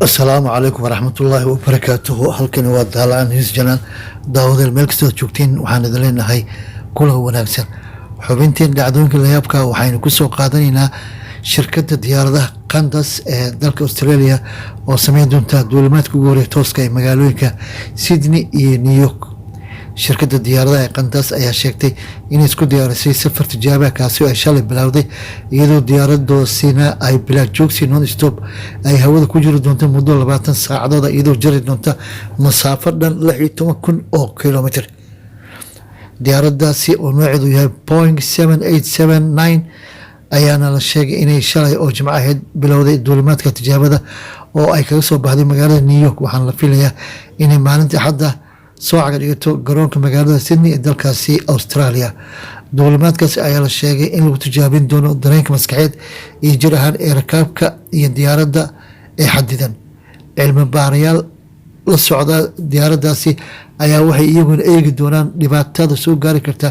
Asalaamu calaykum waraxmatullaahi wabarakaatuhu. Halkani waa Daalacan News Channel. Daawadeel, meel kastood joogtiin, waxaan idin leenahay kulan wanaagsan. Xubinteen dhacdooyinka layaabka waxaynu kusoo qaadanaynaa shirkadda diyaaradaha Qantas ee dalka Australia oo sameyn doonta duulimaadka ugu horeya tooska ee magaalooyinka Sydney iyo New York. Shirkadda diyaaradaha ee Qantas ayaa sheegtay inay isku diyaarisay safar tijaabaha, kaasi oo ay shalay bilowday, iyadoo diyaaradoosina ay bilaa joogsi, non stop, ay hawada ku jiri doonto muddo 20 saacadood, iyadoo jari doonta masaafo dhan 16,000 oo kilomitr. Diyaaraddaasi oo nooceedu yahay Boeing 787-9 ayaana la sheegay inay shalay oo Jimco ahayd bilowday duulimaadka tijaabada oo ay kaga soo baxday magaalada New York. Waxaana la filayaa inay maalinta Axadda soo caga dhigato garoonka magaalada Sydney ee dalkaasi Australia. Duulimaadkaasi ayaa la sheegay in lagu tijaabin doono dareenka maskaxeed iyo jir ahaan ee rakaabka iyo diyaaradda ee xadidan. Cilmi baarayaal la socda diyaaraddaasi ayaa waxay iyaguna eegi doonaan dhibaatada soo gaari karta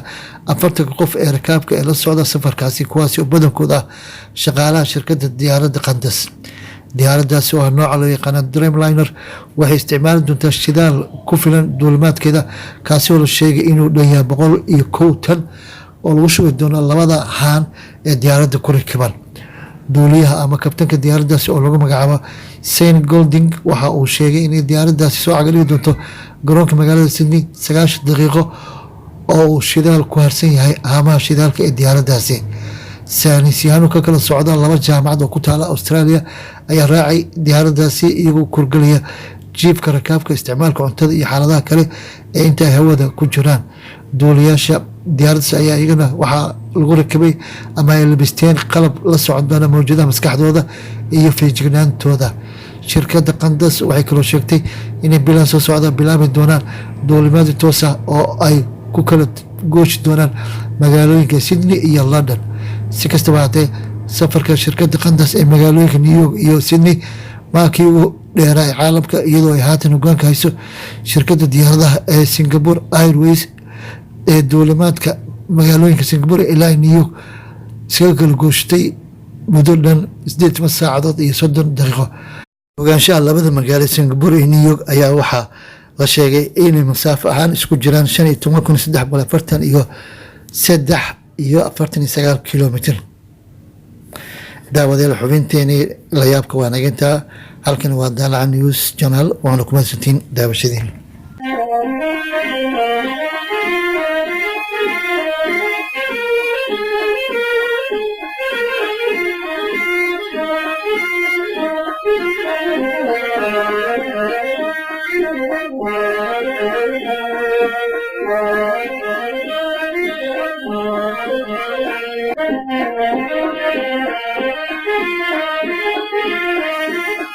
40-ka qof ee rakaabka ee la socda safarkaasi, kuwaasi oo badankood ah shaqaalaha shirkadda diyaaradda Qantas. Diyaaraddaasi oo ah nooca loo yaqaana Dreamliner waxay isticmaali doontaa shidaal ku filan duulimaadkeeda, kaasi oo la sheegay inuu dhan yahay 101 tan oo lagu shubi doono labada haan ee diyaaradda ku rakiban. Duuliyaha ama kabtanka diyaaraddaasi oo lagu magacaabo Shane Golding waxa uu sheegay inay diyaaraddaasi soo cagadhigi doonto garoonka magaalada Sydney 90 daqiiqo oo uu shidaal ku harsan yahay haamaha shidaalka ee diyaaraddaasi. Saynisyahanno ka kala socda laba jaamacad oo ku taala Australia ayaa raacay diyaaraddaasi, iyagoo korgelaya jiifka rakaabka, isticmaalka cuntada iyo xaaladaha kale ee inta ay hawada ku jiraan. Duuliyaasha diyaaraddaas ayaa iyagana waxaa lagu rakibay ama ay labisteen qalab la socon doona mawjadaha maskaxdooda iyo feejignaantooda. Shirkadda Qantas waxay kaloo sheegtay inay bilaha soo socda bilaabi doonaan duulimaadi toos ah oo ay ku kala gooshi doonaan magaalooyinka Sydney iyo London. Si kastaba haatee, safarka shirkadda Qantas ee magaalooyinka New York iyo Sydney maa kii ugu dheeraa ee caalamka, iyadoo ay haatan hogaanka hayso shirkadda diyaaradaha ee Singapore Airways ee duulimaadka magaalooyinka Singapore ilaa New York iskaga kala gooshtay muddo dhan 18 saacadood iyo 30 daqiiqo. Ogaanshaha labada magaalo, Singapore iyo New York, ayaa waxaa la sheegay inay masaafo ahaan isku jiraan 15,343 iyo 49 kilomitr. Daawadeel, xubinteenii layaabka waa nagintaa. Halkan waa Daalaca News Channel, waana ku mahadsantiin daawashadiin. Thank you.